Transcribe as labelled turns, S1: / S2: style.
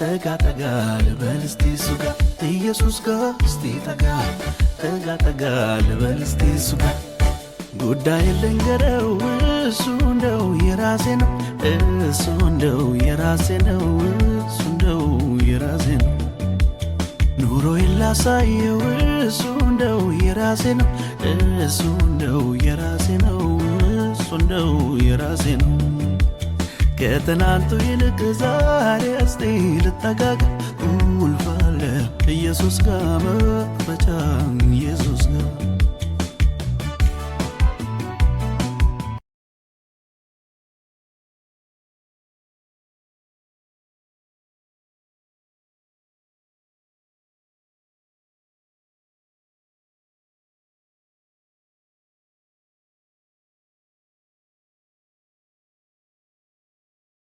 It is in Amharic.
S1: ጠጋ ጠጋ ልበል እስቲ እሱ ጋር፣ ኢየሱስ ጋር እስቲ ጠጋ ጠጋ ጠጋ ልበል እስቲ እሱ ጋር። ጉዳይ ልንገረው፣ እሱ እንደው የራሴ ነው፣ እሱ እንደው የራሴ ነው፣ እሱ እንደው የራሴ ነው። ኑሮዬን ላሳየው፣ እሱ እንደው የራሴ ነው፣ እሱ እንደው የራሴ ነው፣ እሱ እንደው የራሴ ነው። ከትናንቱ ይልቅ ዛሬ እስቲ ልጠጋጋ፣ ቁልፍ አለ ኢየሱስ ጋር፣ መክፈቻ ኢየሱስ ጋር።